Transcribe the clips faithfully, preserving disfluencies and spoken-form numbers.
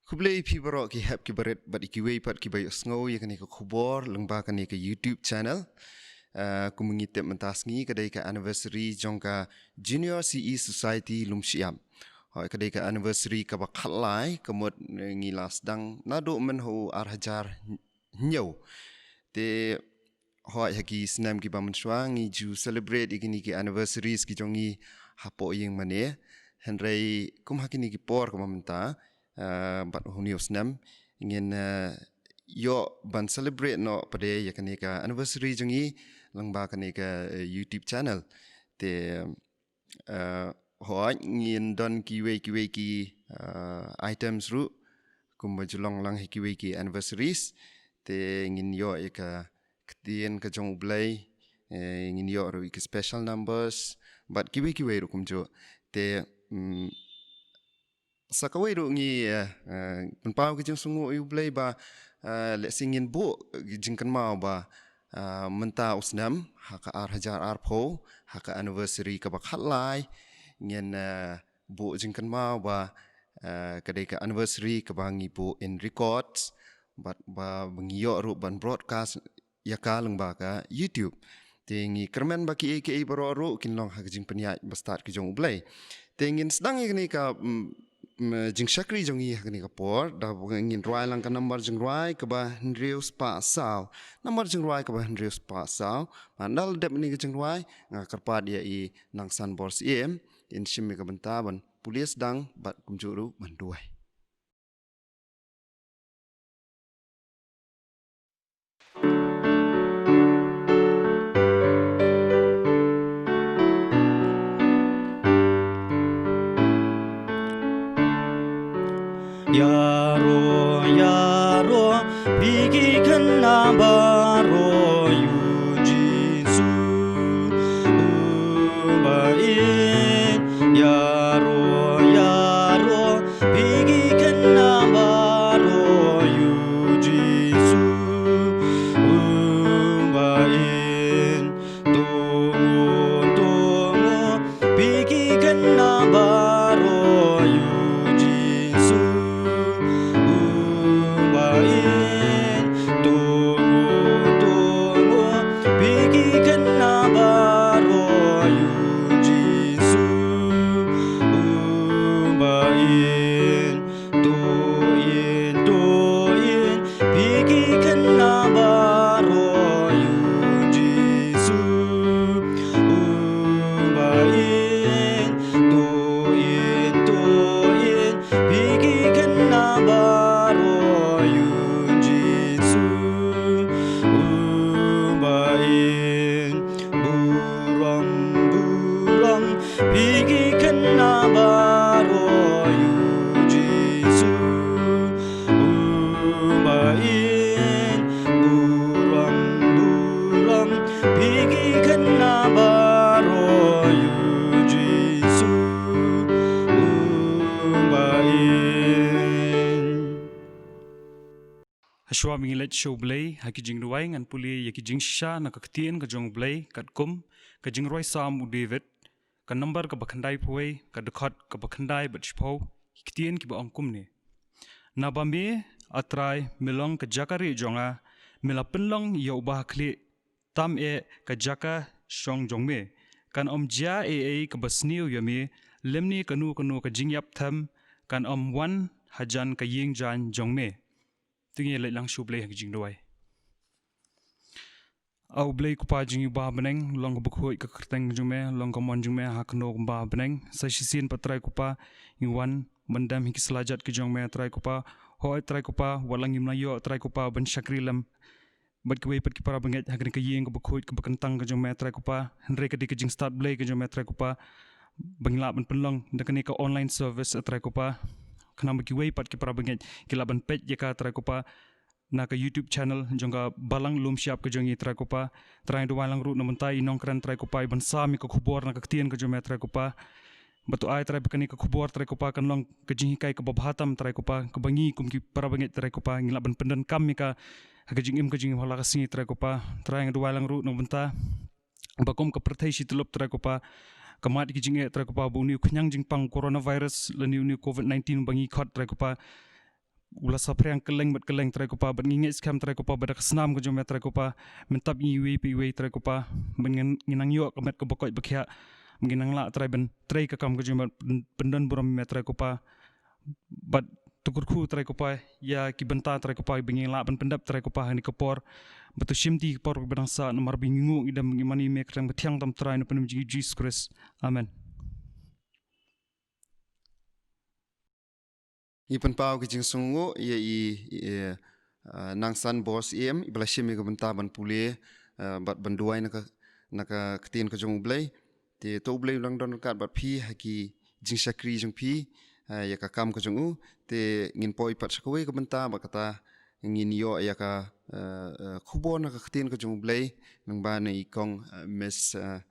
Khublei phi baroh ki hep ki barit bad kiwei pat kiba ïohsngew ïa kane ka khubor lyngba kane ka YouTube channel. Uh, kum ngi tip mynta sngi ka dei ka anniversary jong ka Junior C E Society Lumshyiap. Hoi, ka dei ka anniversary kaba khatlai, ka mut, eh, ngi la sdang naduh mynhynne ar hajar hynñiew. Te hoi, ha ki snem kiba mynshuwa ngi ju celebrate ïa kine ki anniversaries ki jong ngi hapoh ïing mane. Hynrei kum ha kine ki por kaba mynta, ah, bad ha une u snem ngin, ah, ïoh ban celebrate noh pat ïa kane ka anniversary jong ngi lyngba kane ka, eh, YouTube channel. Te, ah, hoi, ngin don kiwei kiwei ki, ah, items ruh kumba ju long lang ha kiwei ki anniversaries. Te ngin ïoh ïa ka ktien ka jong U Blei, eh, ngin ïoh ruh ïa ki special numbers bad kiwei kiwei ruh kumjuh. Te, mm, sa kawei ruh ngi, eh, eh, pynpaw ka jingsngewnguh ïa U Blei ba, eh, lehse ngin buh jingkynmaw ba, eh, mynta u snem ha ka ar hajar arphew, ha ka anniversary kaba khatlai, ngin, eh, buh jingkynmaw ba, eh, ka dei ka anniversary kaba ngi buh in records, bad ba, ba ngi ïoh ruh ban broadcast ïa ka lyngba ka YouTube. Te ngi kyrmen ba kiei kiei baroh ruh kin long ha ka jingpynïaid bastad ka jong U Blei. Te ngin sdang ïa kane ka, mm, mm, jingshakri jong ngi ha kane ka por, da ngin rwai lang ka nambar jingrwai kaba hynriew spah saw. Nambar jingrwai kaba hynriew spah saw. Haba la dep ïa kane ka jingrwai, nga kyrpad ïa i Nang Sanbor Syiem, in shim ïa ka bynta ban pule sdang bad kumjuh ruh ban duwai. Ïaroh, ïaroh, phi ki khynnah baroh ïa u Jisu uba ïeit. Ïaroh, ïaroh, phi ki khynnah baroh ïa u Jisu uba ïeit. To nguh, to nguh, phi ki khynnah baroh ïa u Jisu uba ïeit. To nguh, to nguh, phi ki khynnah baroh ïa u Jisu uba ïeit. To ïeit, to ïeit, phi ki khynnah baroh ïa u Jisu uba ïeit. To ïeit, to ïeit, phi ki khynnah baroh ïa u Jisu uba ïeit. Burom, burom, phi ki khynnah baroh ïa u Jisu uba ïeit. Burom, burom, phi ki khynnah baroh ïa u Jisu uba ïeit. Hashwa ba ngi leit sha U Blei ha ki jingduwai, ngan pule ïa ki jingshisha na ka ktien ka jong U Blei, katkum ka jingrwai Salm u David, ka nambar kaba khyndaiphew wei, ka dkhot kaba khyndai bad shiphew, ki ktien kiba ong kumne. Naba me, A Trai, me long ka jaka rieh jong nga, me la pynlong ïa uba hakhlieh tam eh ka jaka shong jong me. Kan ym jia ei ei kaba sniew ïa me, lymne kano kano ka jingïap them kan ym wan hajan ka ïing jaiñ jong me. To ngin leit lang sha U Blei ha ka jingduwai. A U Blei Kpa jong ngi uba ha bneng, long kaba khuid ka kyrteng jong me, long ka mon jong me ha kano kumba ha bneng. Sa shisien pat Trai Kpa, ngi wan ban dem ha ki slajat ki jong me Trai Kpa. Hooid Trai Kpa, wat la ngim la ïoh Trai Kpa ban shakri lem bad kiwei pat ki para bangeit ha kane ka ïing kaba khuid kaba kyntang ka jong me Trai Kpa, hynrei ka dei ka jingstad Blei ka jong me Trai Kpa, ba ngi lah ban pynlong da kane ka online service, a Trai Kpa. Khnang ba kiwei pat ki para bangeit ki lah ban peit ïa ka Trai Kpa na ka YouTube channel jong ka Balang Lumshyiap ka jong ngi Trai Kpa. Trai, duwai lang ruh na bynta i nongkren Trai Kpa, i ban sam ïa ka khubor na ka ktien ka jong me Trai Kpa. Ba to ai Trai ba kane ka khubor Trai Kpa kan long ka jinghikai kaba bha tam Trai Kpa, kaba ngi kum ki para bangeit Trai Kpa ngi lah ban pyndonkam ïa ka ha ka jingim ka jong ngi ha la ka sngi Trai Kpa. Trai, nga duwai lang ruh na bynta ba kum ka pyrthei shi tyllup Trai Kpa, ka mad ki jingeh Trai Kpa, ba une u khñiang jingpang coronavirus lane une u covid nineteen ba ngi khot Trai Kpa, u la saphriang kylleng bad kylleng Trai Kpa, bad ngi ngeit skhem Trai Kpa ba da ka snam ka jong me Trai Kpa, men tap ïa ngi iwei pa iwei Trai Kpa, bad ngin, ngin nang ïoh ka met kaba koit ba khiah, bad ngin nang lah Trai ban trei ka kam ka jong me, ban, ban don burom ïa me Trai Kpa, bad to kyrkhu Trai Kpa ïa ki bynta Trai Kpa ba ngin lah ban pyndep Trai Kpa ha kane ka por, bad to shimti ka por ba dang sah, namar ba ngi nguh ngi dem ngi mane ïa me kyrteng ba thiang tam Trai, na ka kyrteng jong U Jisu Khrist. Amen. Ngi pynpaw ka jingsngewnguh ïa i, i, eh, Nang San Bor Syiem, iba la shim ïa ka bynta ban pule, eh, bad ban duwai na ka, na ka ktien ka jong U Blei. Te to U Blei u nang don ryngkat bad phi ha ki jingshakri jong phi, eh, ïa ka kam ka jong u. Te ngin poi pat sha kawei ka bynta, bad kata ngin ïoh ïa ka, eh, eh, khubor na ka ktien ka jong U Blei, lyngba na i kong, eh, Miss, eh,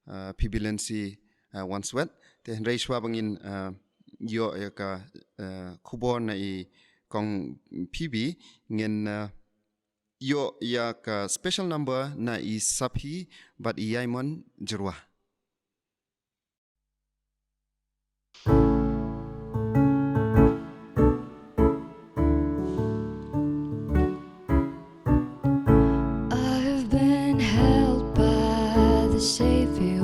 eh, Phoebe Lindsay, eh, Wanswet. Te hynrei shuwa ba ngin, eh, ïoh ïa ka, eh, khubor na i kong Phoebe, ngin, eh, ïoh ïa ka special number na i Saphi bad i Yaimon Jyrwa. I've been held by the Savior.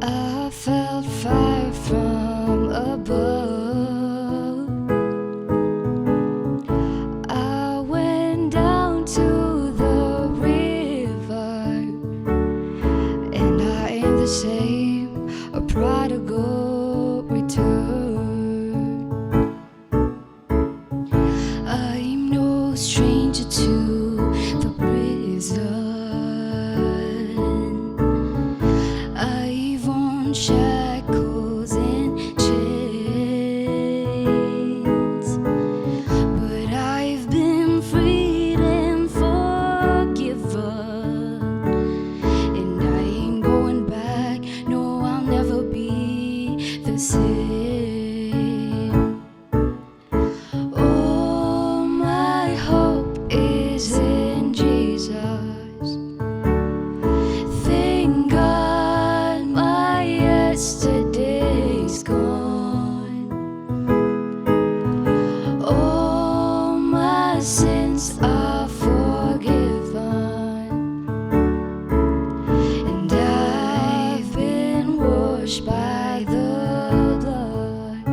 I felt fire from above. I went down to the river, and I am the same, a prodigal return. I'm no stranger to the prison. I've worn shackles and chains, but I've been freed and forgiven, and I ain't going back. No, I'll never be the same. Oh, my hope is in Jesus. Thank God my yesterday's gone. All my sins are forgiven, and I've been washed by the blood.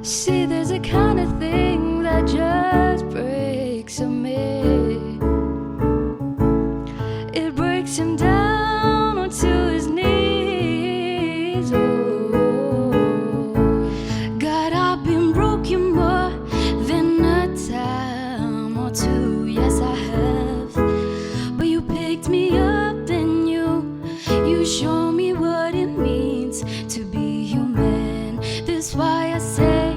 See, there's a kind of thing that just breaks a man. It breaks him down onto his knees. Oh, God, I've been broken more than a time or two. Yes, I have. But you picked me up and you, you show me what it means to be human. That's why I say,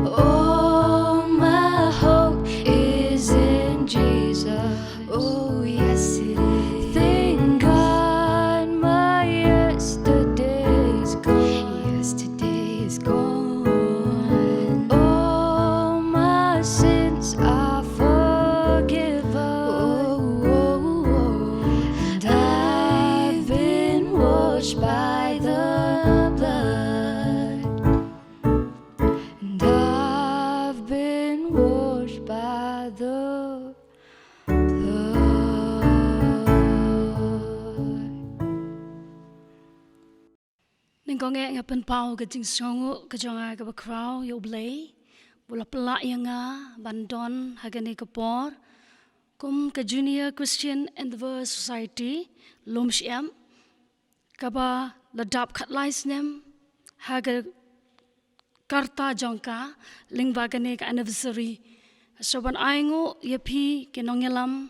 oh, my hope is in Jesus. Oh, yes, it is. Thank God my yesterday's gone. Yesterday's gone. All my sins are forgiven. Oh, oh, oh. And I've been washed by the blood. And I've been washed by the blood. Nyngkong eh nga pynpaw ka jingsngewnguh ka jong nga kaba khraw ïa U Blei ba u la pynlah ïa nga ban don ha kane ka por kum ka Junior Christian Endeavour Society Lumshyiap, kaba la dap khatlai snem ha ka karta jong ka lyngba kane ka anniversary. Sa ban ainguh ïa phi ki nongïalam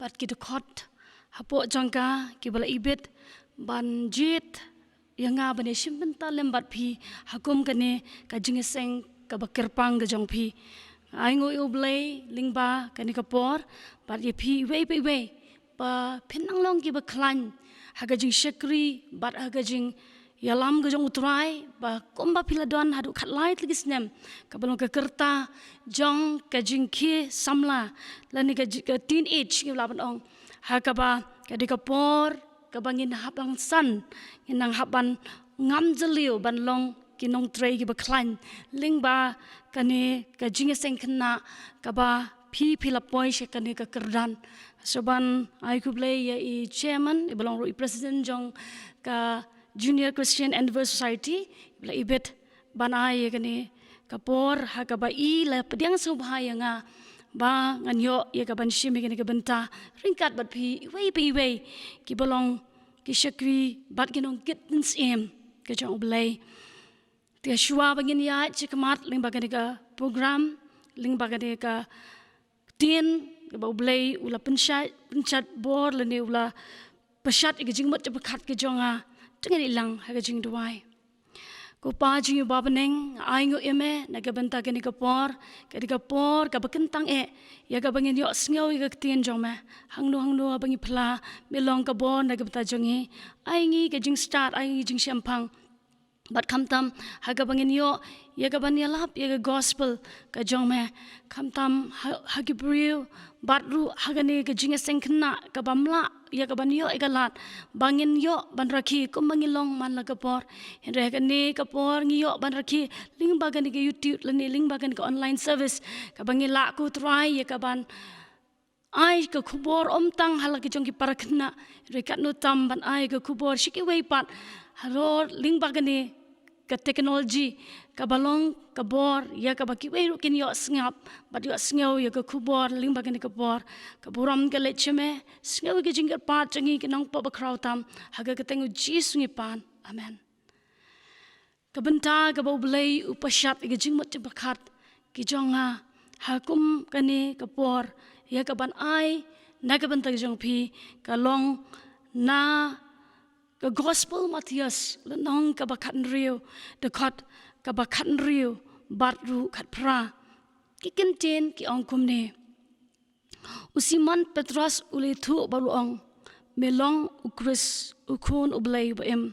bad ki dkhot hapoh jong ka kiba la ibit ban jied ïa nga ban ïashim bynta lem bad phi ha kum kane ka jingïaseng kaba kyrpang ka jong phi. Ainguh ïa U Blei lyngba kane ka por bad ïa phi iwei pa iwei ba phin nang long kiba khlaiñ ha ka jingshakri bad ha ka jingïalam ka jong U Trai, ba kumba phi la don haduh khatlai tylli ki snem, kaba long ka karta jong ka jingkhie samla lane ka ji-, ka teenage ngi lah ban ong, ha kaba Ka dei ka por kaba ngin hap ban san, ngin nang hap ban ngam jylliew ban long ki nongtrei kiba khlaiñ lyngba kane ka jingïaseng khynnah kaba phi phi la poi sha kane ka kyrdan. Sa ban ai khublei ïa i chairman, iba long ruh i president jong ka Junior Christian Endeavour Society, iba la ibit ban ai ïa kane ka por ha kaba i la pdiang sngewbha ïa nga ba ngan ïoh ïa ka ban shim ïa kane ka bynta ryngkat bad phi iwei pa iwei kiba long ki shakri bad ki nongkit mynsiem ka jong U Blei. Te shuwa ba ngin ïaid shakhmat lyngba kane ka program, lyngba kane ka ktien kaba U Blei u la pynshai, pynshad bor lane u la pynshad ïa ka jingmut jingpyrkhat ka jong nga, to ngin ïalang ha ka jingduwai. Ko Pa jong ngi uba ha bneng, nga ainguh ïa me na ka bynta kane ka por, ka dei ka por kaba kyntang eh ïa kaba ngin ïohsngew ïa ka ktien jong me. Hangno hangno ba ngi phla, me long ka bor na ka bynta jong ngi. Ai ngi ka jingstad, ai ngi ka jingshemphang. Bad khamtam ha kaba ngin ïoh ïa ka ban ïalap ïa ka gospel ka jong me, khamtam ha, ha ki briew bad ruh ha kane ka jingïaseng khynnah kaba mlak ïa ka ban ïoh ïa ka lad ba ngin ïoh ban rakhe kumba ngi long man la ka por. Hynrei ha kane ka por ngi ïoh ban rakhe lyngba kane ka YouTube lane lyngba kane ka online service kaba ngi lah, ko Trai, ïa ka ban ai ka khubor ym tang ha la ki jong ki para khynnah, hynrei katno tam ban ai ka khubor sha kiwei pat halor lyngba kane ka technology kaba long ka bor ïa kaba kiwei ruh kin ïohsngew bad ïohsngew ïa ka khubor lyngba kane ka bor. Ka burom ka leit sha me, sngew ïa ka jingkyrpad jong ngi ki nongpop bakhraw tam, ha ka kyrteng U Jisu ngi pan. Amen. Ka bynta kaba U Blei u pynshad ïa ka jingmut jingpyrkhat ka jong nga ha kum kane ka por ïa ka ban ai na ka bynta ka jong phi ka long na ka Gospel Mathaios, lynnong kaba khathynriew, dkhot kaba khathynriew bad ruh khatphra. Ki kyntien ki ong kumne. U Simon Petros u la ïathuh bad u ong, me long U Khrist, U Khun U Blei uba im.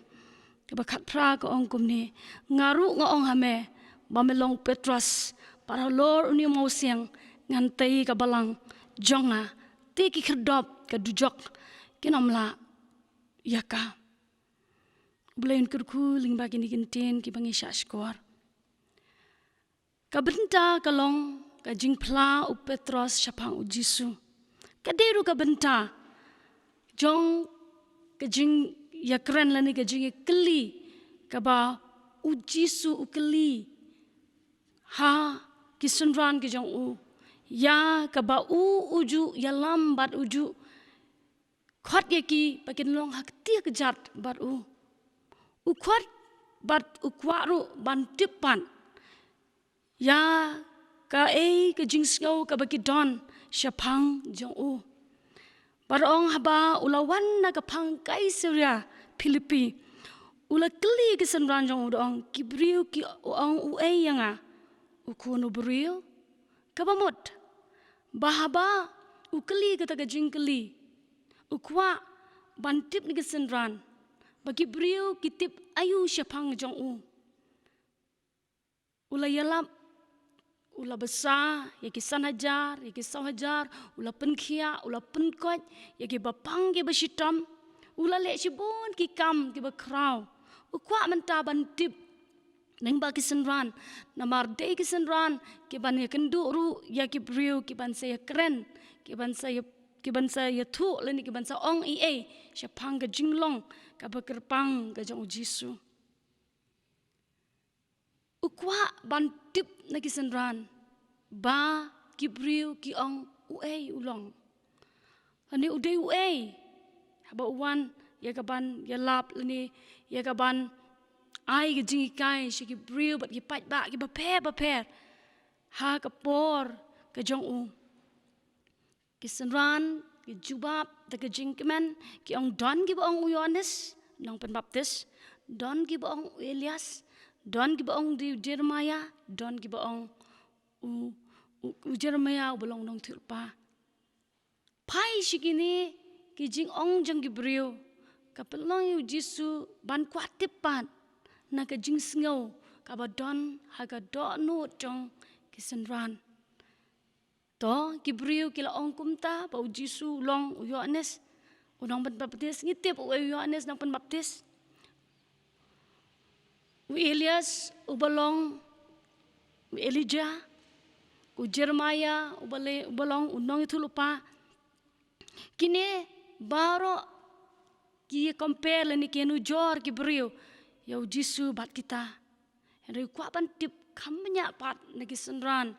Kaba khatphra ka ong kumne, nga ruh nga ong ha me ba me long Petros, bad halor une u mawsiang ngan tei ka balang jong nga, te ki khyrdop ka dujok kin ym lah ïa ka. U Blei un kyrkhu lyngba kine ki kyntien kiba ngi shah shkor. Ka bynta ka long ka jingphla u Petros shaphang U Jisu. Ka dei ruh ka bynta jong ka jingïakren lane ka jingïakylli kaba U Jisu u kylli ha ki synran ki jong u, ïa kaba u, u ju ïalam bad u ju khot ïa ki ba kin long ha kti kjat bad u. U khot bad u kwah ruh ban tip pat ïa kaei ka jingsngew kaba ki don shaphang jong u. Bad ong haba u la wan na ka phang Kaisaria Philippi, u la kylli ki synran jong u da ong, ki briew ki ong uei ïa nga? U Khun u briew? Kaba mut ba haba u kylli kata ka jingkylli, u kwah ban tip na ki synran ba ki briew ki tip aïu shaphang jong u. U la ïalap, u la bsa ïa ki san hajar, ïa ki saw hajar, u la pynkhiah, u la pynkoit ïa kiba pang kiba shitom, u la leh shibun ki kam kiba khraw. U kwah mynta ban tip lyngba ki synran, namar dei ki synran ki ban ïakynduh ruh ïa ki briew ki ban sa ïakren, ki ban sa ïa, ki ban sa ïathuh lane ki ban sa ong ei ei shaphang ka jinglong kaba kyrpang ka jong U Jisu. U kwah ban tip na ki synran ba ki briew ki ong uei u long, lane u dei uei, haba u wan ïa ka ban ïalap lane ïa ka ban ai ka jinghikai sha ki briew bad ki paidbah kiba pher bapher ha ka por ka jong u. Ki synran ki jubab da ka jingkmen, ki ong, don kiba ong u Ïoannis Nongpynbaptis, don kiba ong u Elias, don kiba ong u dei u Jeremaïah, don kiba ong u, u, u Jeremaïah uba long u nongthied lypa. Phai sha kine ki jingong jong ki briew, ka pynlong ïa U Jisu ban kwah tip pat na ka jingsngew kaba don ha ka dohnud jong ki synran. To ki briew ki la ong kumta ba U Jisu u long u Ïoannis, U nongpynbaptis, ngi tip u Ïoannis nongpynbaptis. U Elias, u ba long, u Elijah, u Jeremiah, u ba le-, u ba long u nongïathuhlypa. Kine baroh ki compare lane ki nujor ki briew ïa u Jisu bad kita. Hynrei u kwah ban tip kham bniah pat na ki synran,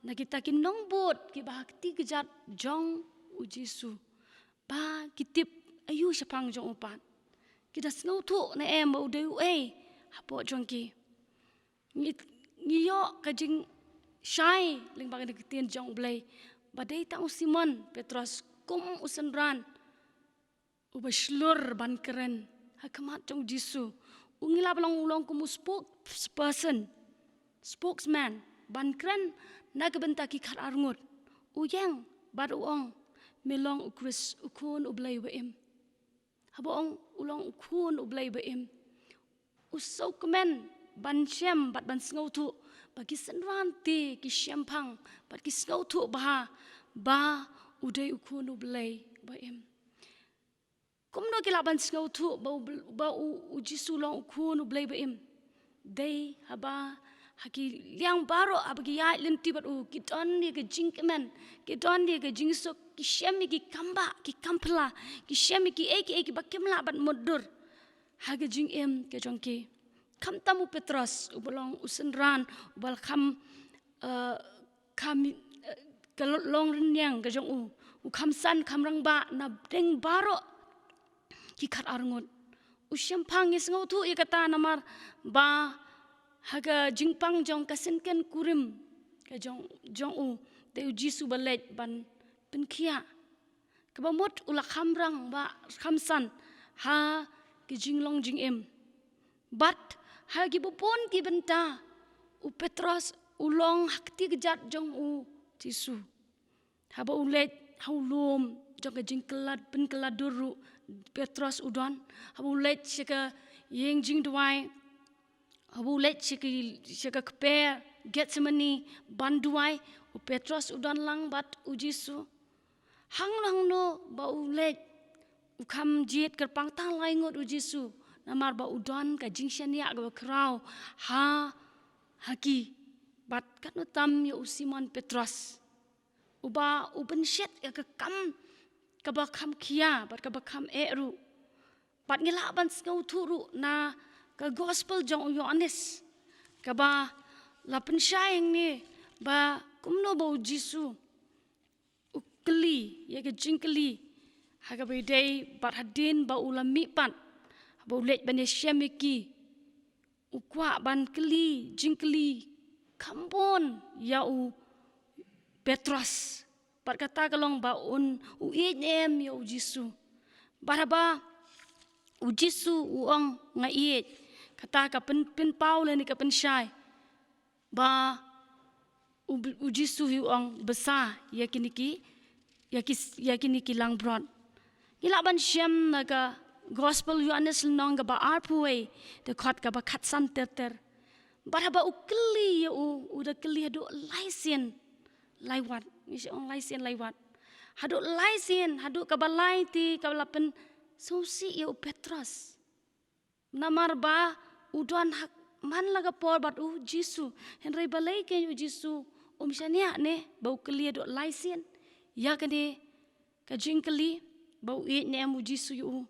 na kita ki nongbud kiba ha kti kjat jong u Jisu, ba ki tip aïu shaphang jong u pat. Ki da sngewthuh ne em ba u dei uei hapoh jong ki. Ngi, ngi ïoh ka jingshai lyngba ka ktien jong u Blei, ba dei tang u Simon Petros kum u synran uba shlur ban kren ha khmat jong u Jisu. U ngi lah ban ong u long kum u spokesperson, spokesman, ban kren na ka bynta ki khatar ngut. U ïeng bad u ong, me long u Khrist, u Khun u Blei ba im. Haba ong u long u Khun u Blei ba im, u sngewkmen ban shem bad ban sngewthuh ba ki synran te ki shemphang bad ki sngewthuh bha ba u dei u Khun u Blei ba im. Kumno ki lah ban sngewthuh ba u, ba u, u Jisu long u Khun u Blei ba im? Dei haba ha ki liang baroh haba ki ïaid lynti bad u, ki don ïa ka jingkmen, ki don ïa ka jingsuk, ki shem ïa ki kambah, ki kamphylla, ki shem ïa kiei kiei kiba kim lah ban mutdur ha ka jingim ka jong ki. Khamtam u Petros, uba long u synran uba la kham, eh, kham, eh, ka lo-, long rynïeng ka jong u, u kham san kham rangbah na ding baroh ki khatar ngut. U shemphang, ngi sngewthuh ïa kata namar ba ha ka jingpang jong ka syngkien kurim ka jong, jong u, te u Jisu ba leit ban pynkhiah. Kaba mut u la kham rangbah kham san ha ka jinglong jingim. Bad ha kiba bun ki bynta u Petros u long ha kti kjat jong u Jisu. Haba u leit ha u lum jong ka jingkylla, pynkylla dur ruh Petros u don. Haba u leit sha ka ïing jingduwai, haba u leit sha ka, sha ka kper Gethsemane ban duwai, u Petros u don lang bad u Jisu. Hangno hangno ba u leit, u kham jied kyrpang tang lai ngut u Jisu, namar ba u don ka jingshaniah kaba khraw ha, ha ki. Bad katno tam ïa u Simon Petros, uba u pynshet ïa ka kam kaba kham khia bad kaba kham eh ruh. Bad ngi lah ban sngewthuh ruh na ka gospel jong u Ïoannis, kaba la pynshai hangne ba kumno ba u Jisu u kylli ïa ka jingkylli ha kaba ïadei bad hadien ba u la mihpat, haba u leit ban ïashem ïa ki, u kwah ban kylli jingkylli kham bun ïa u Petros. Bad kata ka long ba un, u ïeit ne em ïa u Jisu. Bad haba u Jisu u ong, nga ïeit, kata ka pyn, pynpaw lane ka pynshai ba u, u Jisu hi u ong, bsa ïa kine ki, ïa ki, ïa kine ki langbrot. Ngi lah ban shem na ka gospel Ïoannis lynnong kaba arphew wei, dkhot kaba khatsan ter ter. Bad haba u kylli ïa u, u da kylli haduh lai sien lai wat. Ngi shu ong lai sien lai wat. Haduh lai sien, haduh kaba lai te kaba la pynsngewsih ïa u Petros. Namar ba u don ha man la ka por bad u Jisu. Hynrei balei kein u Jisu um shaniah ne ba u kylli haduh lai sien ïa kane ka jingkylli ba u ïeit ne em u Jisu ïa u.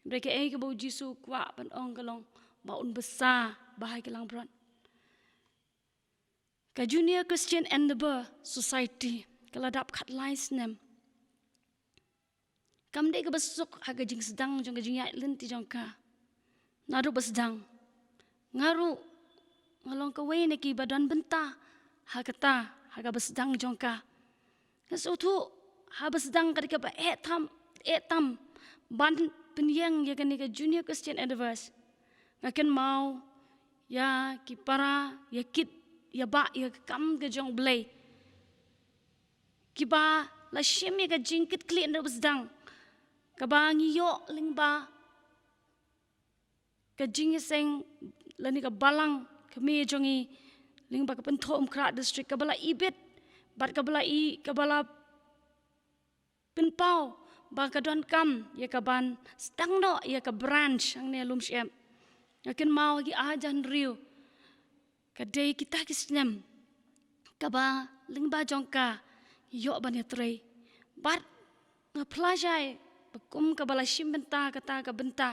Hynrei kaei kaba u Jisu u kwah ban ong ka long ba un bsa bha ïa ki langbrot. Ka Junior Christian Endeavour Society ka la dap khatlai snem. Kam dei kaba suk ha ka jingsdang jong ka jingïaid lynti jong ka. Naduh ba sdang, nga ruh nga long kawei na kiba don bynta ha kata, ha kaba sdang jong ka. Nga sngewthuh haba sdang ka dei kaba eh tam, eh tam ban pynïeng ïa kane ka Junior Christian Endeavour. Nga kynmaw ïa ki para, ïa kit, ïa bah, ïa ka kam ka jong U Blei, kiba la shim ïa ka jingkitkhlieh naduh ba sdang, kaba ngi ïoh lyngba ka jingïaseng lane ka balang kmie jong ngi lyngba ka Pynthorumkhrah District, kaba la ibit bad kaba la i, kaba la pynpaw ba ka donkam ïa ka ban sdang noh ïa ka branch hangne ha Lumshyiap. Nga kynmaw ha ki ar hajar hynriew ka dei kita ki snem kaba lyngba jong ka ngi ïoh ban ïatrei. Bad nga phla shai ba kum kaba la shim bynta kata ka bynta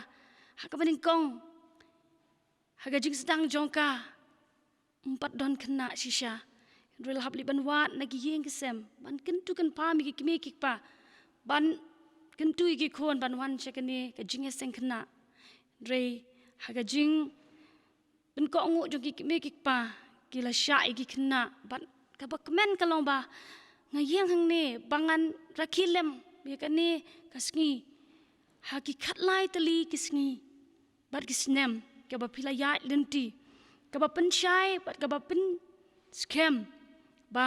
ha kaba nyngkong ha ka jingsdang jong ka, ym pat don khynnah shisha. Hynrei la hap leit ban wad na ki ïing ki sem ban kyntu kynpham ïa ki kmie ki kpa, ban kyntu ïa ki khun ban wan sha kane ka jingïaseng khynnah. Hynrei ha ka jingpynkohnguh jong ki kmie ki kpa, ki la shah ïa ki khynnah. Bad kaba kmen ka long ba nga ïeng hangne ba ngan rakhe lem ïa kane ka sngi ha ki khatlai tylli ki sngi bad ki snem kaba phi la ïaid lynti, kaba pynshai bad kaba pynskhem ba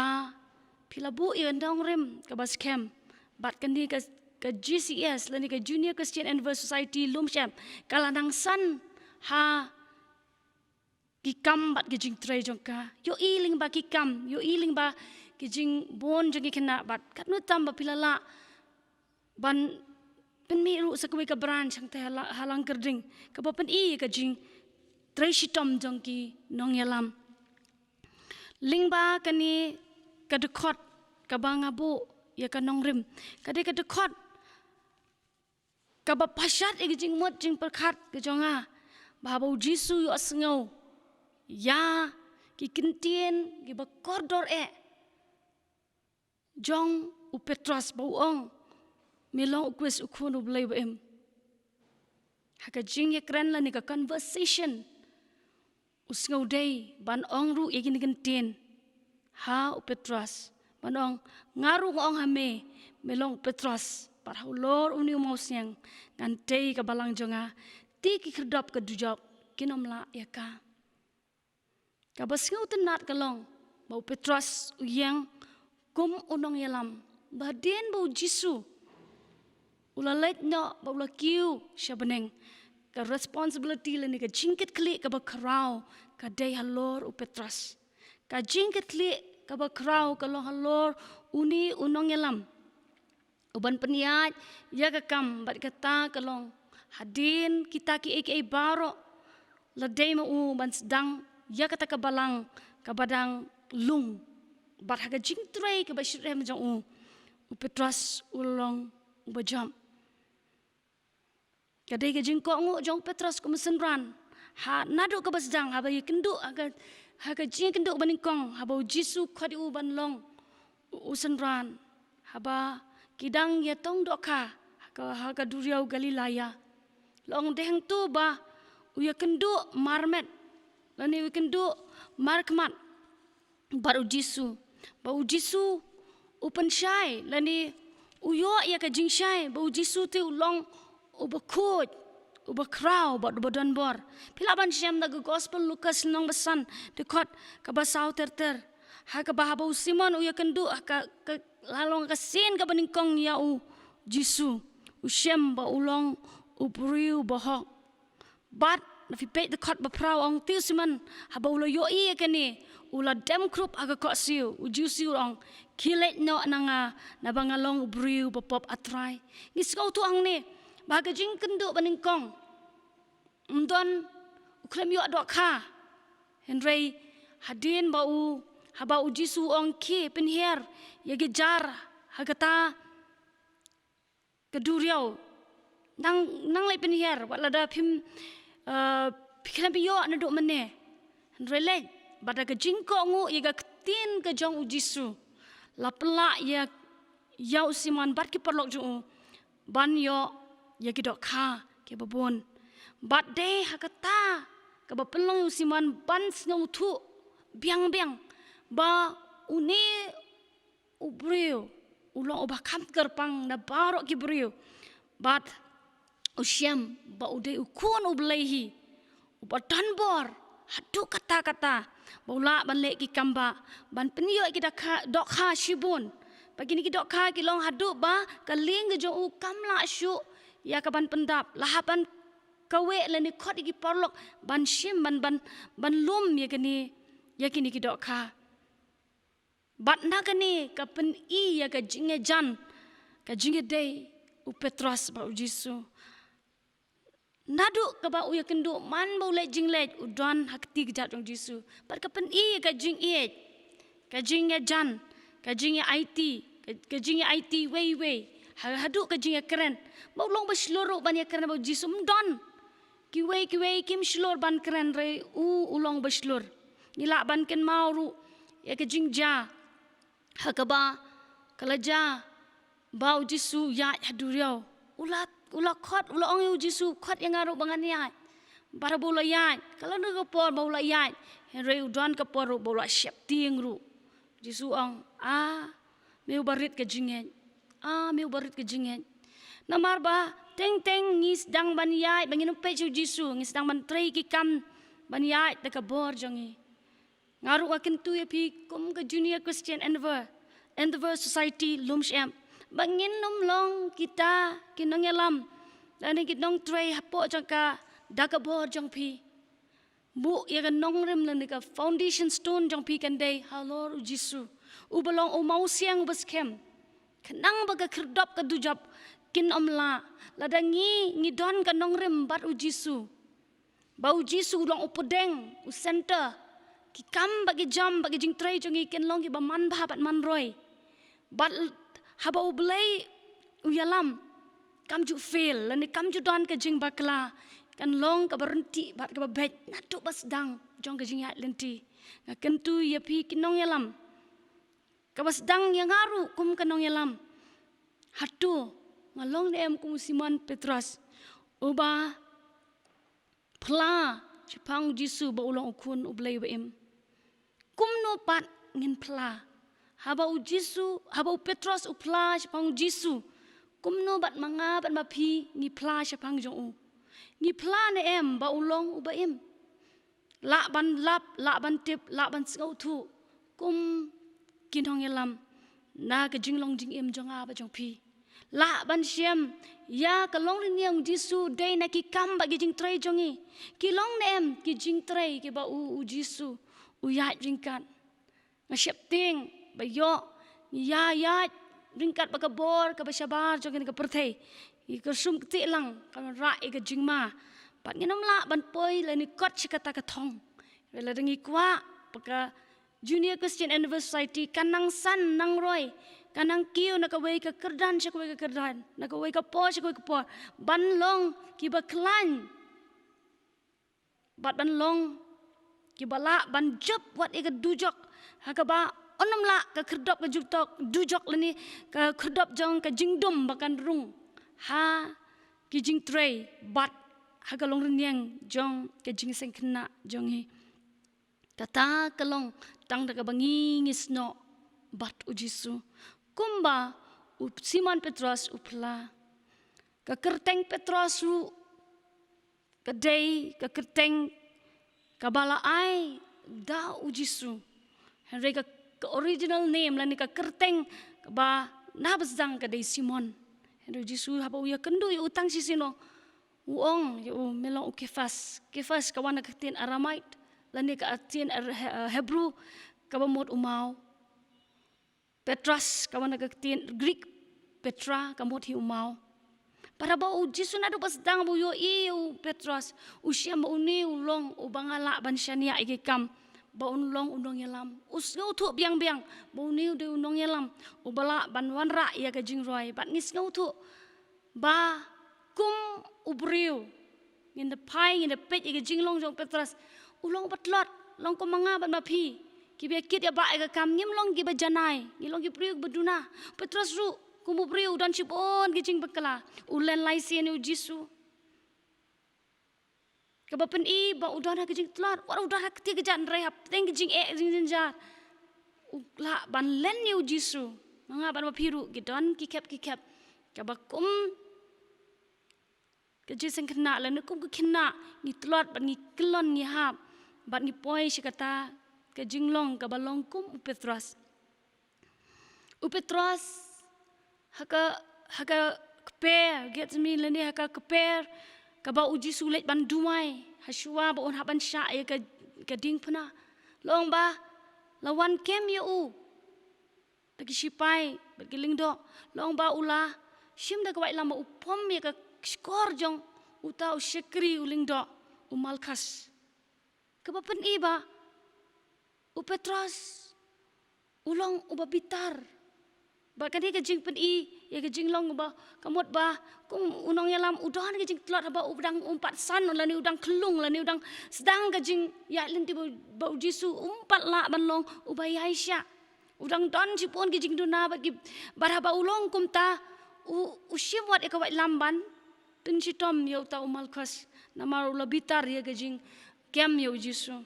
phi la buh ïa ka nongrim kaba skhem. Bad kane ka, ka J C S lane ka Junior Christian Endeavour Society Lumshyiap ka la nang san ha ki kam bad ki jingtrei jong ka. Ïohi lyngba ki kam, ïohi lyngba ki jingbun jong ki khynnah bad katno tam ba phi la lah ban pynmih ruh sa kawei ka branch hangta ha la-, ha Langkyrding kaba pyni ïa ka jingtrei shitom jong ki nongïalam. Lyngba kane ka dkhot kaba nga buh ïa ka nongrim, ka dei ka dkhot kaba pashat ïa ka jingmut jingpyrkhat ka jong nga, ba haba u Jisu u ïohsngew ïa ki ktien kiba kordor eh jong u Petros ba u ong, "Me long u Khrist, u Khun u Blei ba im." Ha ka jingïakren lane ka conversation, u sngewdei ban ong ruh ïa kine ki ktien ha u Petros, ban ong, "Nga ruh nga ong ha me, me long u Petros, bad halor une u mawsiang ngan tei ka balang jong nga, te ki khyrdop ka dujok kin ym lah ïa ka." Kaba sngewtynnat ka long ba u Petros u ïeng kum u nongïalam, ba hadien ba u Jisu u la leit noh bad u la kiew sha bneng, ka responsibility lane ka jingkitkhlieh kaba khraw ka dei halor u Petros. Ka jingkitkhlieh kaba khraw ka long halor une u nongïalam, u ban pynïaid ïa ka kam. Bad kata ka long hadien kita kiei kiei baroh, la dei ma u ban sdang ïa kata ka balang kaba dang lung. Bad ha ka jingtrei kaba shitrhem jong u, u Petros u long uba jop. Ka dei ka jingkohnguh jong u Petros kum u synran. Ha, naduh kaba sdang, haba ïakynduh, ha ka, ha ka jingïakynduh ba nyngkong, haba u Jisu u khot ïa u ban long u, u synran, haba ki dang ïatong dohkha ha ka, ha ka duriaw Galilaya, la ong, dei hangto ba u ïakynduh marmet, lane u ïakynduh markhmat bad u Jisu, ba u Jisu u pynshai, lane u ïoh ïa ka jingshai ba u Jisu te u long uba khuid, uba khraw bad uba donbor. Phi lah ban shem na ka Gospel Lukas lynnong ba san, dkhot kaba saw ter ter, ha kaba haba u Simon u ïakynduh ha ka, ka, la long ka sien kaba nyngkong ïa u Jisu, u shem ba u long u briew bahok. Bad na phi peit dkhot ba phra, ong, te u Simon haba u la ïohi ïa kane, u la dem khrup ha ka khohsiew, u Jisu u ong, khie leit noh na nga, naba nga long u briew bapop, A Trai. Ngi sngewthuh hangne ba ha ka jingïakynduh ba nyngkong ym don u khlem ïoh dohkha. Hynrei hadien ba u, haba u Jisu u ong, khie pynhiar ïa ki jar ha kata ka duriaw, nang, nang leit pynhiar, wat lada phim, eh, phi khlem ïoh naduh mynne. Hynrei leit, bad da ka jingkohnguh ïa ka ktien ka jong u Jisu, la pynlah ïa, ïa u Simon bad ki paralok jong u ban ïoh ïa ki dohkha kiba bun. Bad dei ha kata kaba pynlong ïa u Simon ban sngewthuh biang biang ba une u briew u long uba kham kyrpang na baroh ki briew. Bad u shem ba u dei u Khun u Blei hi, uba donbor haduh katta katta, ba u lah ban leh ki kam ba, ban pynïoh ïa ki dohkha, dohkha shibun. Ba kine ki dohkha ki long haduh ba ka lieng ka jong u kam lah shuh ïa ka ban pyndap. La hap ban kaweh lane khot ïa ki paralok ban shim, ban, ban, ban lum ïa kine, ïa kine ki dohkha. Bad na kane ka pyni ïa ka jingïajan, ka jingïadei u Petros bad u Jisu. Naduh kaba u ïakynduh man ba u leit jingleit u don ha kti kjat jong u Jisu. Bad ka pyni ka jingïeit, ka jingïajan, ka jingïaaiti, ka, ka jingïaaiti iwei iwei. Ha, haduh ka jingïakren. Ba u long ba shlur ruh ban ïakren bad u Jisu, ym don. Kiwei kiwei kim shlur ban kren hynrei u, u long ba shlur. Ngi lah ban kynmaw ruh ïa ka jingjia ha kaba ka la jia ba u Jisu u ïaid ha duriaw. U la, u la khot, u la ong ïa u Jisu, khot ïa nga ruh ba ngan ïaid. Bad haba u la ïaid, ka la don ka por ba u la ïaid, hynrei u don ka por ruh ba u la sheptieng ruh. U Jisu u ong, "A me uba rit ka jingngeit, a me uba rit ka jingngeit." Namar ba teng teng ngi sdang ban ïaid, ba ngin ym peit sha u Jisu, ngi sdang ban trei ki kam ban ïaid da ka bor jong ngi. Nga ruh nga kyntu ïa phi kum ka Junior Christian Endeavour, Endeavour Society Lumshyiap, ba ngin ym long kita ki nongïalam lane ki nongtrei hapoh jong ka da ka bor jong phi. Buh ïa ka nongrim lane ka foundation stone jong phi kan dei halor u Jisu, uba long u mawsiang uba skhem. Khnang ba ka khyrdop ka dujok kin ym lah. Lada ngi, ngi don ka nongrim bad u Jisu, ba u Jisu u long u pdeng, u center, ki kam bad ki jam bad ki jingtrei jong ngi kin long kiba manbha bad manroi. Bad haba U Blei u ïalam, kam ju fail lane kam ju don ka jingbakla, kan long kaba ryntih bad kaba beit naduh ba sdang jong ka jingïaid lynti. Nga kyntu ïa phi ki nongïalam, kaba sdang ïa nga ruh kum ka nongïalam. Hato nga long ne em kum u Simon Petros, uba phla shaphang u Jisu ba u long u Khun U Blei uba im? Kumno pat ngin phla? Haba u Jisu, haba u Petros u phla shaphang u Jisu, kumno bad ma nga bad ma phi ngi phla shaphang jong u? Ngi phla ne em ba u long uba im? Lah ban lap, lah ban tip, lah ban sngewthuh kum ki nongïalam na ka jinglong jingim jong nga bad jong phi. Lah ban shem ïa ka longrynïeng u Jisu dei na ki kam bad ki jingtrei jong ngi. Ki long ne em ki jingtrei kiba u, u Jisu u ïaid ryngkat? Nga sheptieng ba ïoh ngi ïa ïaid ryngkat bad ka bor kaba shabar jong kane ka pyrthei. Ngi kyrsum ktieh lang, kan wanrah ïa ka jingma. Bad ngin ym lah ban poi lane kot sha kata ka thong. Lada ngi kwah ba ka Junior Christian Endeavour Society kan nang san nang roi, kan nang kiew na kawei ka kyrdan sha kawei ka kyrdan, na kawei ka por sha kawei ka por, ban long kiba khlaiñ bad ban long kiba lah ban jop wat ïa ka dujok, ha kaba un ym lah ka khyrdop ka dujok, dujok lane ka khyrdop jong ka jingdum ba kan rung ha ki jingtrei bad ha ka longrynïeng jong ka jingseng khynnah jong ngi. Kata ka long tang da kaba ngi, ngi snoh bad u Jisu. Kumba u Simon Petros u phla, ka kyrteng Petros ruh ka dei ka kyrteng kaba la ai da u Jisu. Hynrei ka, ka original name lane ka kyrteng kaba na ba sdang ka dei Simon. Hynrei u Jisu haba u ïakynduh ïa u tang shisien u ong ïa u, me long u Kefas. Kefas ka wan na ka ktien Aramaic lane ka ktien Ar-, He-, Hebrew kaba mut u maw. Petros ka wan na ka ktien Greek Petra, ka mut hi u maw. Bad haba u Jisu naduh ba sdang ba u ïohi ïa u Petros, u shem ba une u long uba nga lah ban shaniah ïa ki kam, ba un long u nongïalam. U sngewthuh biang biang ba une u dei u nongïalam uba lah ban wanrah ïa ka jingroi. Bad ngi sngewthuh ba kum u briew, ngin da phai, ngin da peit ïa ka jinglong jong u Petros. U long uba tlot, long kum ma nga bad ma phi. Kiba ïa kit ïa ba ïa ka kam, ngim long kiba janai, ngi long ki briew kiba duna. U Petros ruh kum u briew u don shibun ki jingbakla. U len lai sien ïa u Jisu. Kaba pyni ba u don ha ka jingtlot, wat u don ha ka kti ka jan rei hapdeng ka jingeh jingjynjar. U lah ban len ïa u Jisu. Ma nga bad ma phi ruh ki don ki khep ki khep. Kaba kum ka jingseng khynnah lane kum ka khynnah ngi tlot bad ngi kyllon ngi hap. Bad ngi poi sha kata ka jinglong kaba long kum u Petros. U Petros, ha ka, ha ka kper, Gethsemane lane ha ka kper, kaba u Jisu u leit ban duwai, ha shuwa ba un hap ban shah ïa ka, ka diengphna. La ong ba, la wan kem ïa u. Da ki shipai, bad ki lyngdoh, la ong ba u la shim da ka waitlam ba u pom ïa ka shkor jong uta u shakri u lyngdoh, u Malkhas. Kaba pyni ba u Petros u long uba bitar. Ba kane ka jingpyni ïa ka jinglong ba ka mut ba kum u nongïalam u don ka jingtlot haba u dang um pat san lane u dang khlung lane u dang sdang ka jingïaid lynti ba, ba u Jisu um pat lah ban long uba ïaishah. U dang don shibun ki jingduna bad ki, bad haba u long kumta u, u shim wat ïa ka waitlam ban pynshitom ïa uta u Malkhas. Namar u la bitar ïa ka jingkem ïa u Jisu.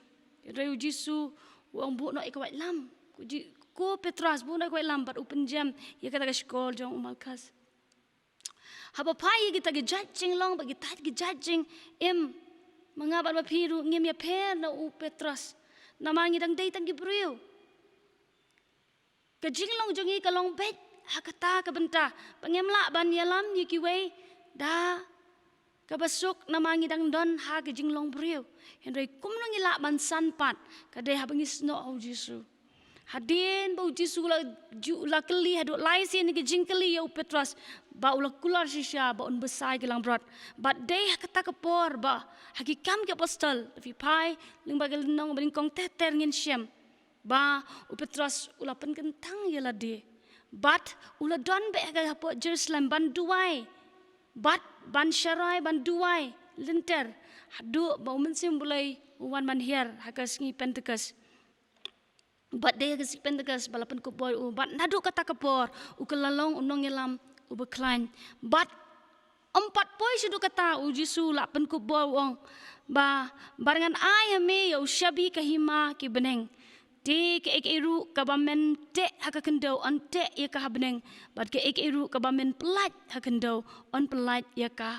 Hynrei u Jisu u ong buh noh ïa ka waitlam. Ko Ji-, ko Petros buh noh ïa ka waitlam bad u pynjem ïa kata ka shkor jong u Malkhas. Haba phai ïa kita ki jait jinglong bad kita ki jait jingim, ma nga bad ma phi ruh ngim ïapher na u Petros. Namar ngi dang dei tang ki briew. Ka jinglong jong ngi ka long beit ha kata ka bynta ba ngim lah ban ïalam ïa kiwei da kaba suk namar ngi dang don ha ka jinglong briew. Hynrei kumno ngi lah ban san pat, ka dei haba ngi snoh ha u Jisu. Hadien ba u Jisu u la ju-, u la kylli haduh lai sien ïa ka jingkylli ïa u Petros, ba u la kular shisha ba un bsa ïa ki langbrot. Bad dei ha kata ka por ba ha Ki Kam ki Apostol, phi phai lyngba ka lynnong ba nyngkong ter ter ngin shem ba u Petros u la pynkyntang ïa lade. Bad u la don beit ha ka hapoh Jerusalem ban duwai. Bad ban sharai ban duwai lynter haduh ba u Mynsiem Blei u wan ban hiar ha ka sngi Pentekost. Bad dei ha ka sngi Pentekost ba la pynkup bor ïa u. Bad naduh kata ka por u kylla long u nongïalam uba khlaiñ. Bad ym pat poi shuh haduh katta, u Jisu u la pynkup bor u ong ba, bar ngan ai ha me ïa u shabi ka hima ki bneng. Te kaei kaei ruh kaba men teh ha ka khyndew yn teh ïa ka ha bneng. Bad kaei kaei ruh kaba men pyllait ha khyndew yn pyllait ïa ka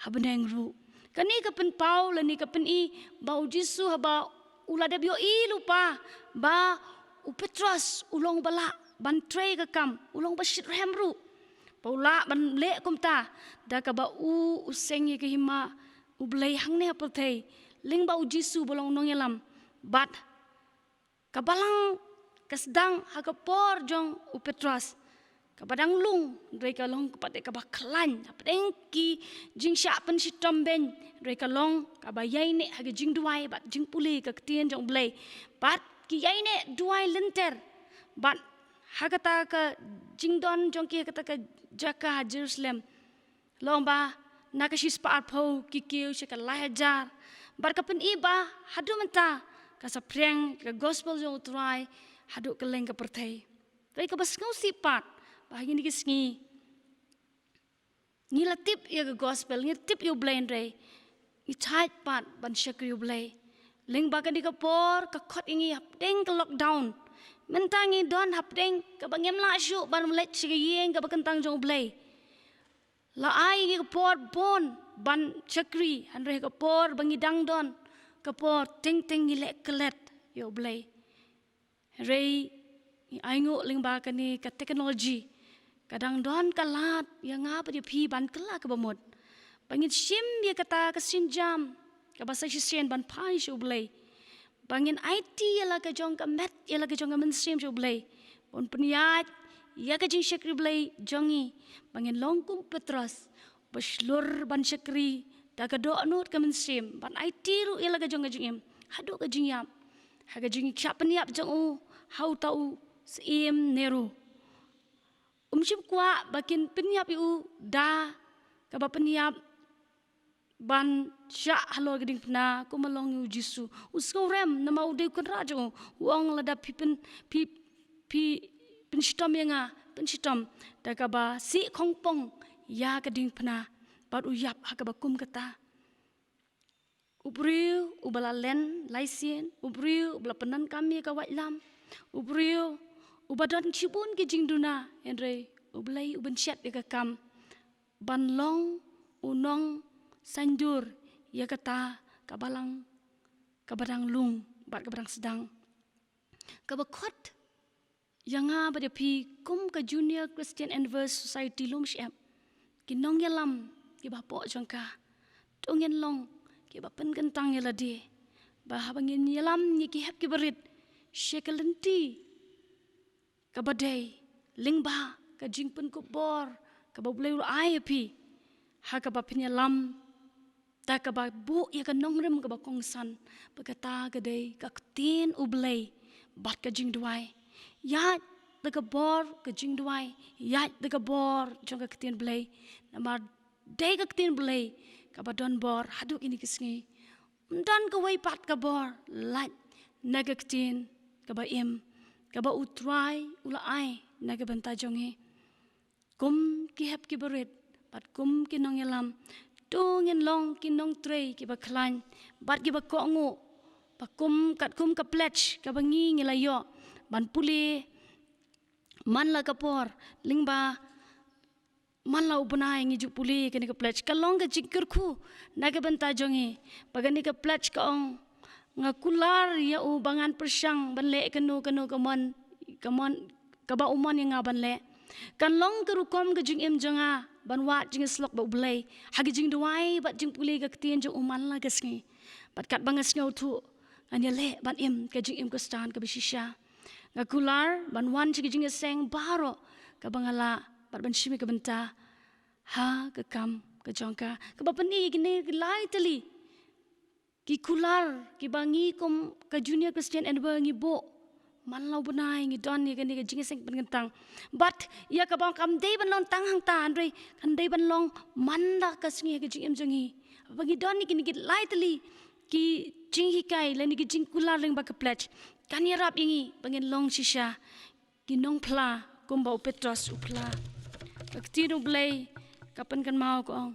ha bneng ruh. Kane ka pynpaw lane ka pyni ba u Jisu haba u la dep ïohi lypa ba u Petros u long ba lah ban trei ka kam, u long ba shitrhem ruh. Ba u lah ban leh kumta da kaba u, u seng ïa ka hima U Blei hangne ha pyrthei lyngba u Jisu ba long nongïalam. Bad ka balang ka sdang ha ka por jong u Petros. Kaba dang lung, hynrei ka long pat kaba khlaiñ hapdeng ki jingshah pynshitom beiñ, hynrei ka long kaba ïaineh ha ka jingduwai bad jingpule ka ktien jong U Blei. Bad ki ïaineh duwai lynter. Bad ha kata ka jingdon jong ki ha kata ka jaka ha Jerusalem, long ba na ka shispah arphew ki kiew sha ka lai hajar. Bad ka pyni ba haduh mynta ka saphriang ka gospel jong U Trai haduh kylleng ka pyrthei. Hynrei kaba sngewsih pat ba ha kine ki sngi ngi la tip ïa ka gospel, ngi la tip ïa U Blei, hynrei ngi thait pat ban shakri U Blei. Lyngba kane ka por ka khot ïa ngi hapdeng ka lockdown. Mynta ngi don hapdeng kaba ngim lah shuh ban leit sha ka ïing kaba kyntang jong U Blei. La ai ïa ngi ka por bun ban shakri, hynrei ka por ba ngi dang don, ka por teng teng ngi leh klet ïa U Blei. Hynrei ngi ainguh lyngba kane ka technology ka dang don ka lad ïa nga bad ïa phi ban kylla kaba mut, ba ngin shim ïa kata ka sienjam kaba sa shisien ban phai sha U Blei. Ba ngin aiti ïa la ka jong ka met, ïa la ka jong ka mynsiem sha U Blei. Ban pynïaid ïa ka jingshakri Blei jong ngi. Ba ngin long kum u Petros, ba shlur ban shakri da ka dohnud ka mynsiem, ban aiti ruh ïa la ka jong ka jingim haduh ka jingïap, ha ka jingshah pynïap jong u ha uta u Syiem Nero. Um shym kwah ba kin pynïap ïa u da kaba pynïap ban shah halor ka diengphna kumba long ïa u Jisu. U sngewrem namar u dei u kynrad jong u. U ong lada phi pyn, phi, phi pynshitom ïa nga, pynshitom da kaba sih khongpong ïa ka diengphna. Bad u ïap ha kaba kum kata. U briew uba la len lai sien, u briew uba la pyndonkam ïa ka waitlam, u briew uba don shibun ki jingduna, hynrei U Blei u pynshep ïa ka kam ban long u nongsaindur ïa kata ka balang kaba dang lung bad kaba dang sdang. Kaba khot ïa nga bad ïa phi kum ka Junior Christian Endeavour Society lum shep, ki nongïalam kiba hapoh jong ka, to ngin long kiba pynkyntang ïa lade, ba haba ngin ïalam ïa ki hep kiba rit sha ka lynti kaba dei, lyngba ka jingpynkup bor kaba U Blei u la ai ïa phi, ha kaba phin ïalam da kaba buh ïa ka nongrim kaba kongsan, ba kata ka dei ka ktien U Blei bad ka jingduwai. Ïaid da ka bor ka jingduwai, ïaid da ka bor jong ka ktien Blei. Namar dei ka ktien Blei kaba don bor haduh kine ki sngi. Ym don kawei pat ka bor lait na ka ktien kaba im, kaba U Trai u la ai na ka bynta jong ngi. Kum ki hep kiba rit bad kum ki nongïalam, to ngin long ki nongtrei kiba khlaiñ bad kiba kohnguh, ba kum, katkum ka pledge kaba ngi ngi la ïoh ban pule man la ka por, lyngba man la u bnai ngi ju pule kane ka pledge. Ka long ka jingkyrkhu na ka bynta jong ngi, ba kane ka pledge ka ong, nga kular ïa u ba ngan pyrshang ban leh kano kano ka mon, ka mon, kaba u mon ïa nga ban leh. Kan long ka rukom ka jingim jong nga ban wad jingïasyllok bad U Blei ha ka jingduwai bad jingpule ka ktien jong u man la ka sngi. Bad katba nga sngewthuh, ngan ïaleh ban im ka jingim Khristan kaba shisha. Nga kular ban wan sha ka jingïaseng baroh kaba nga lah bad ban shim ïa ka bynta ha ka kam ka jong ka. Kaba pyni ïa kine ki lai tylli ki kular kiba ngi kum ka Junior Christian Endeavour ngi buh man la u bnai, ngi don ïa kane ka jingïaseng pynkyntang. Bad ïa kaba kam dei ban long tang hangta, hynrei kan dei ban long man la ka sngi ha ka jingim jong ngi, ba ngi don ïa kine ki lai tylli ki jinghikai lane ki jingkular lyngba ka pledge, kan ïarap ïa ngi ba ngin long shisha ki nongphla kumba u Petros u phla. Ka ktien U Blei ka pynkynmaw ka ong,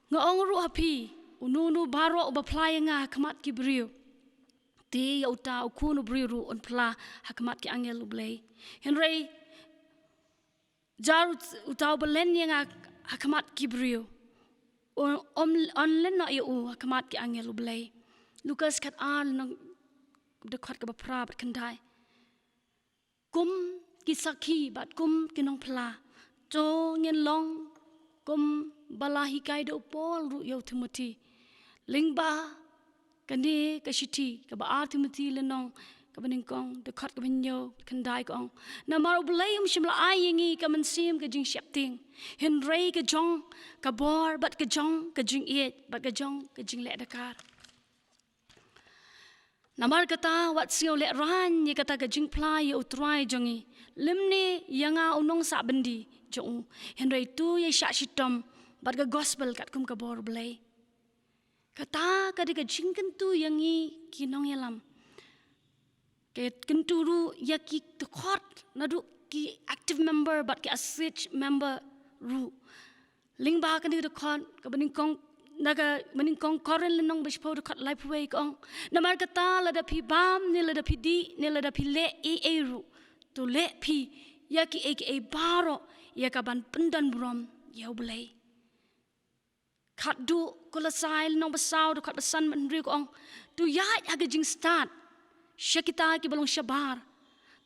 nga ong ruh ha phi, uno uno baroh uba phla ïa nga ha khmat ki briew, te ïa uta U Khun u briew ruh un phla ha khmat ki angel U Blei. Hynrei jar ut-, uta uba len ïa nga ha khmat ki briew, un, um, un len noh ïa u ha khmat ki angel U Blei. Lukas khatar, lynnong, dkhot kaba phra bad khyndai. Kum ki sakhi bad kum ki nongphla, to ngin long kumba la hikai da u Paul ruh ïa u Timothi. Lyngba kane ka shithi kaba ar Timothi lynnong kaba nyngkong, dkhot kaba hynñiew, khyndai ka ong, namar U Blei um shym la ai ïa ngi ka mynsiem ka jingsheptieng, hynrei ka jong ka bor bad ka jong ka jingïeit bad ka jong ka jingleh dakar. Namar kata wat sngewlehraiñ ïa kata ka jingphla ïa U Trai jong ngi, lymne ïa nga u nongsah byndi jong u, hynrei to ïa shah shitom bad ka gospel katkum ka bor Blei. Kata ka dei ka jingkyntu ïa ngi ki nongïalam. Ka kyntu ruh ïa ki dkhot, naduh ki active member bad ki associate member ruh. Lyngba kane ka dkhot kaba nyngkong, na kaba nyngkong Korinth lynnong ba shiphew dkhot laiphew wei ka ong, namar kata lada phi bam ne lada phi dih ne lada phi leh ei ei ruh, to leh phi ïa kiei kiei baroh ïa kaban pyndonburom ïa U Blei. Khatduh Kolosai lynnong ba saw dkhot ba san bad hynriew ka ong, to ïaid ha ka jingstad sha kita kiba long shabar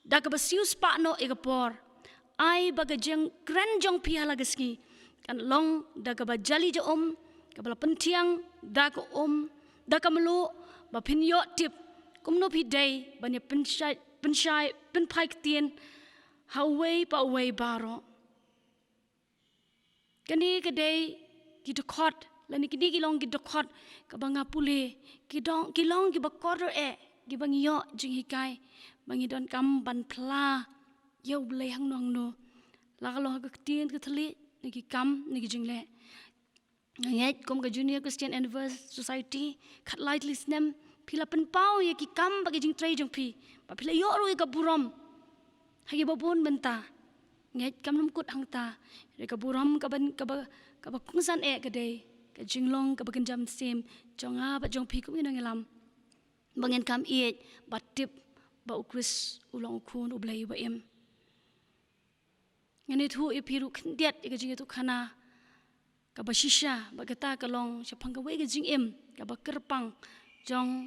da kaba siewspah noh ïa ka por. Ai ba ka jingkren jong phi ha la ka sngi kan long da kaba jali ja um, kaba la pynthiang da ka um, da ka mluh, ba phin ïoh tip kumno phi dei ban ïa pynshai, pynshai, pynphai ktien ha uwei pa uwei baroh. Kane ka dei ki dkhot, lane kine ki long ki dkhot kaba nga pule, ki dong, ki long kiba kordor eh, kiba ngi ïoh jinghikai ba ngi donkam ban phla ïa U Blei hangno hangno, la ka long ha ka ktien ka thylliej, ne ki kam, ne ki jingleh. Nga ngeit kum ka Junior Christian Endeavour Society, khatlai tylli snem phi la pynpaw ïa ki kam bad ki jingtrei jong phi, ba phi la ïoh ruh ïa ka burom ha kiba bun bynta. Ngeit kam nym kut hangta, ïa ka burom kaba, kaba, kaba kongsan eh ka dei ka jinglong kaba kynja mynsiem jong nga bad jong phi kum ki nongïalam, ba ngin kam ïeit bad tip ba U Khrist u long U Khun U Blei uba im. Ngan ïathuh ïa phi ruh khyndiat ïa ka jingïathuhkhana kaba shisha, ba kata ka long shaphang kawei ka jingim kaba kyrpang jong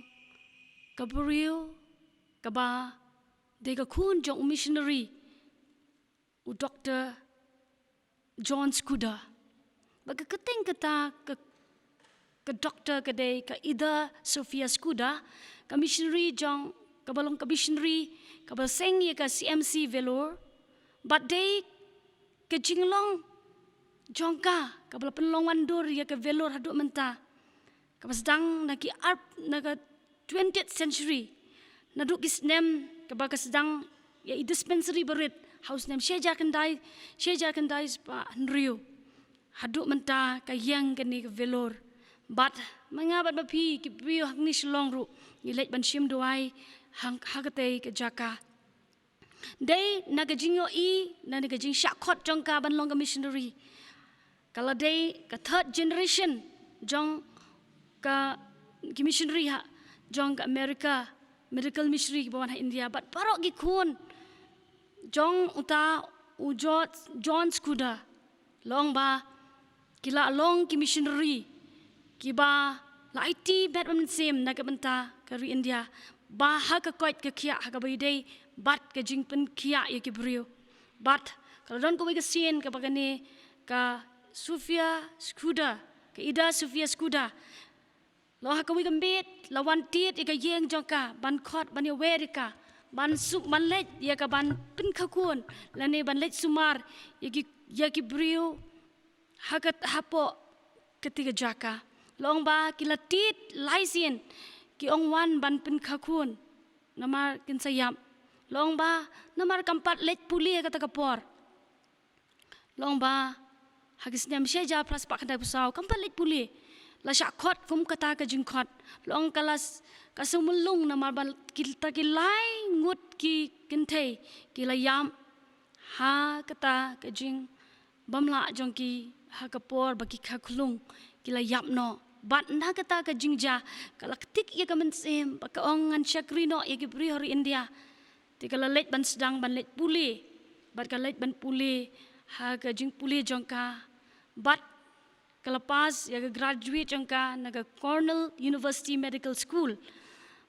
ka briew kaba dei ka khun jong u missionary, u Doktor John Scudder. Ba ka kyrteng kata ka, ka doktor ka dei ka Ida Sophia Scudder, ka missionary jong, kaba long ka missionary kaba seng ïa ka C M C Vellore. Bad dei ka jinglong jong ka, kaba la pynlong wandur ïa ka Vellore haduh mynta, kaba sdang na ki arp, na ka twentieth century, naduh ki snem kaba ka sdang ïa i dispensary barit ha u snem shi hajar khyndai, shi hajar khyndai spah hynriew. Haduh mynta ka ïeng kane ka Vellore. Bad ma nga bad ma phi ki briew hangne Shillong ruh ngi leit ban shim duwai ha, ha katei ka jaka. Dei na ka jingïohi, na ka jingshah khot jong ka ban long ka missionary. Ka la dei ka third generation jong ka, ki missionary ha, jong ka America, medical missionary kiba wan ha India. Bad baroh ki khun jong uta u George, John Scudder, long ba ki la long ki missionary kiba la aiti met bad mynsiem na ka bynta ka ri India, ba ha ka koit ka khiah ha kaba ïadei bad ka jingpynkhiah ïa ki briew. Bad ka la don kawei ka sien kaba kane ka Sophia Scudder, ka Ida Sophia Scudder, la ha kawei ka miet la wan tied ïa ka ïing jong ka ban khot, ban ïawer ïa ka, ban suk, ban leit ïa ka ban pynkha khun lane ban leit sumar ïa ki, ïa ki briew ha ka, hapoh kata ka jaka. Long ba ki la tied lai sien, ki ong wan ban pynkha khun, namar kin sa ïap. Long ba namar kam pat leit pule ha kata ka por. Long ba ha ki snem shi hajar phra spah khyndai phew saw kam pat leit pule, la shah khot kum kata ka jingkhot. Long ka la s-, ka sngewmyllung namar ba ki, ta ki lai ngut ki kynthei ki la ïap ha kata ka jing bym lah jong ki ha ka por ba ki kha khunlung, ki la ïap noh. Bad na kata ka jingjia ka la ktik ïa ka mynsiem ba ka ong ngan shakri noh ïa ki briew ha ri India. Te ka la leit ban sdang ban leit pule. Bad ka leit ban pule ha ka jingpule jong ka. Bad ka la pass ïa ka graduate jong ka na ka Cornell University Medical School.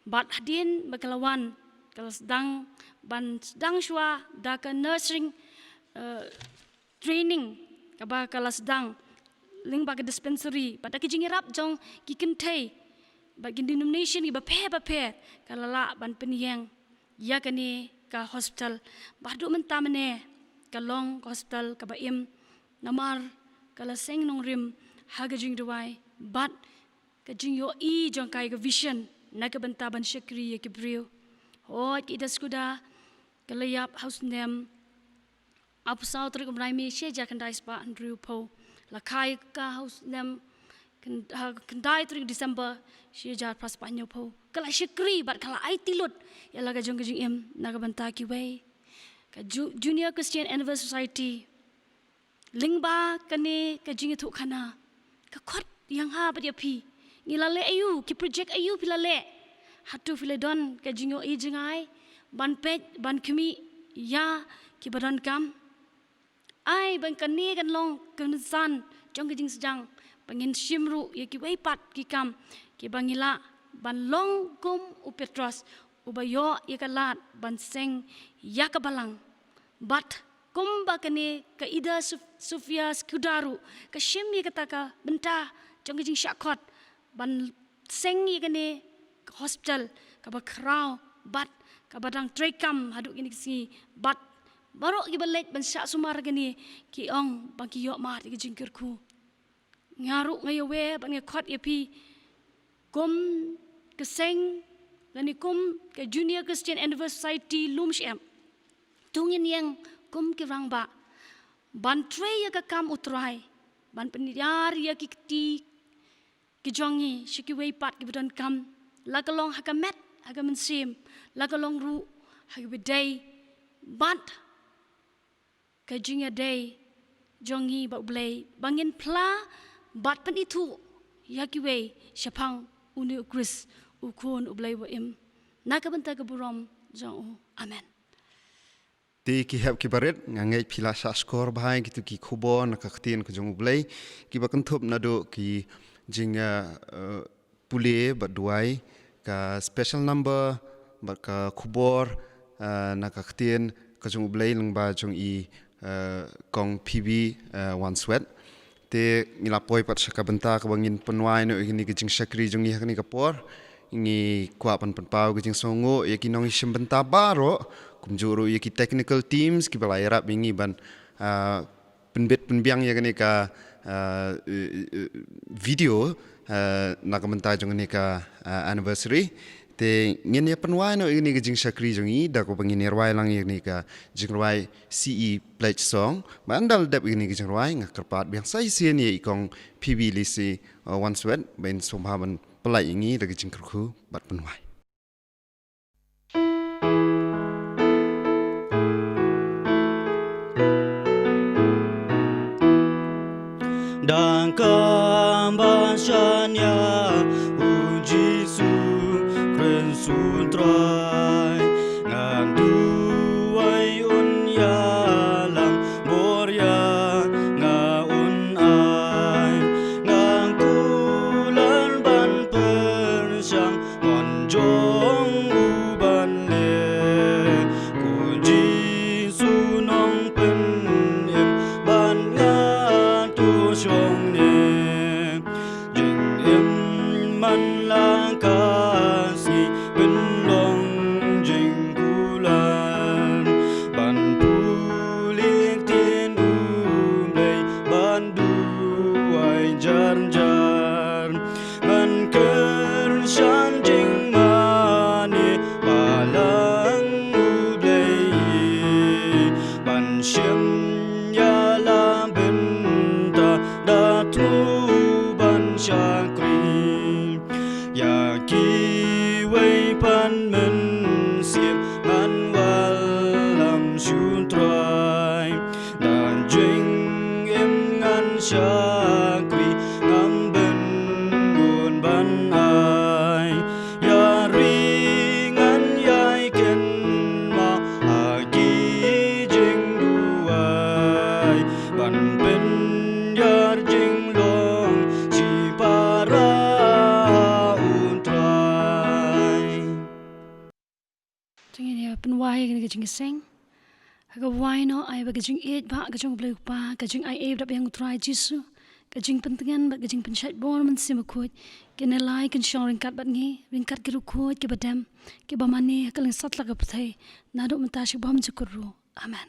Bad hadien ba ka la wan, ka la sdang ban sdang shuwa da ka nursing, eh, training kaba ka la sdang lyngba ka dispensary bad da ka jingïarap jong ki kynthei bad ki denomination kiba pher bapher, ka la lah ban pynïeng ïa kane ka hospital. Bad haduh mynta mynne ka long ka hospital kaba im namar ka la seng nongrim ha ka jingduwai bad ka jingïohi jong ka ïa ka vision na ka bynta ban shakri ïa ki briew. Hooid, ka Ida Scudder ka la ïap ha u snem arphew saw tarik u bnai May shi hajar khyndai spah hynriewphew. La kha ïa ka ha u snem khyn-, ha khyndai tarik December shi hajar phra spah hynñiewphew. Ka la shakri bad ka la aiti lut ïa la ka jong ka jingim na ka bynta kiwei. Ka Ju-, Junior Christian Endeavour Society, lyngba kane ka jingïathuhkhana, ka khot ïa nga bad ïa phi. Ngi la leh aïu, ki project aïu phi la leh? Hato phi la don ka jingïohi jngai ban peit, ban khmih ïa kiba donkam? Ai ba kane kan long ka kynsan jong ka jingsdang ba ngin shim ruh ïa kiwei pat ki kam kiba ngi lah ban long kum u Petros, uba ïoh ïa ka lad ban seng ïa ka balang. Bad kumba kane ka Ida Sof-, Sophia Scudder ruh ka shim ïa kata ka bynta jong ka jingshah khot ban seng ïa kane ka hospital kaba khraw bad kaba dang treikam haduh kine ki sngi. Bad baroh kiba leit ban shah sumar kane ki ong ba ki ïoh mad ïa ka jingkyrkhu. Nga ruh nga ïawer bad nga khot ïa phi kum ka seng lane kum ka Junior Christian Endeavour Society Lumshyiap. To ngin ïeng kum ki rangbah ban trei ïa ka kam U Trai, ban pynïar ïa ki kti ki jong ngi sha kiwei pat kiba donkam, la ka long ha ka met, ha ka mynsiem, la ka long ruh ha kiba dei bad ka jingïadei jong ngi bad U Blei, ba ngin phla bad pynithuh ïa kiwei shaphang une U Khrist, U Khun U Blei ba im, na ka bynta ka burom jong u. Amen. Te ki hep kiba rit, nga ngeit phi la shah shkor bha ïa kito ki khubor na ka ktien ka jong U Blei, kiba kynthup naduh ki jing, eh, eh, pule bad duwai, ka special number bad ka khubor, eh, na ka ktien ka jong U Blei lyngba jong i, eh, Kong Phoebe, eh, Wadsworth. Te ngi la poi pat sha ka bynta kaba ngin pynwai noh ïa kane ka jingshakri jong ngi ha kane ka por. Ngi kwah ban pynpaw ka jingsngewnguh ïa ki nongïashim bynta baroh, kumjuh ruh ïa ki technical teams kiba la ïarap ïa ngi ban, ah, pynbit pynbiang ïa kane ka, ah, eh, eh, video, ah, na ka bynta jong kane ka, ah, anniversary. Te ngin ïa pynwai noh ïa kane ka jingshakri jong i da kaba ngin ïa rwai lang ïa kane ka jingrwai C E pledge song. Ba ynda la dep ïa kane ka jingrwai, nga kyrpad biang sa shisien ïa i kong P B Lisi, ah, Wanswet ba in sngewbha ban pynlait ïa ngi da ka jingkyrkhu bad pynwai. Da kaba shaniah U Jisu Khrist U Trai, nga duwai un ïalam bor ïa nga un ai, nga kular ban pyrshang mon jong u ban leh. Ko Jisu Nongpynim bad nga to shong ne. Jingim man la ka sngi pynlong jingkular ban pule ktien U Blei ban duwai jar jar. Ngan kyrshan jingmane balang U Blei, ban shim ïa la bynta da thmu ban shakri. Ïa kiwei pat mynsiem ngan wallam shu Trai. Da jingim ngan shakri, ngam byngun ban ai. Ïa ri ngan ïai kynmaw ha ki jingduwai, ban pynïar jinglong shipara ha U Trai. Te ngin ïa pynwai ïa kane ka jingïaseng. Ha kaba wai noh, ai ba ka jingïeit bha ka jong U Blei U Kpa, ka jingaiei ba dap ïa U Trai Jisu, ka jingpyntngen bad ka jingpynshait bor Mynsiem Bakhuid kin ïalai kin shong ryngkat bad ngi, ryngkat ki riewkhuid kiba dem, kiba mane ha kylleng satlak ka pyrthei, naduh mynta sha kaba mynjur ruh. Amen.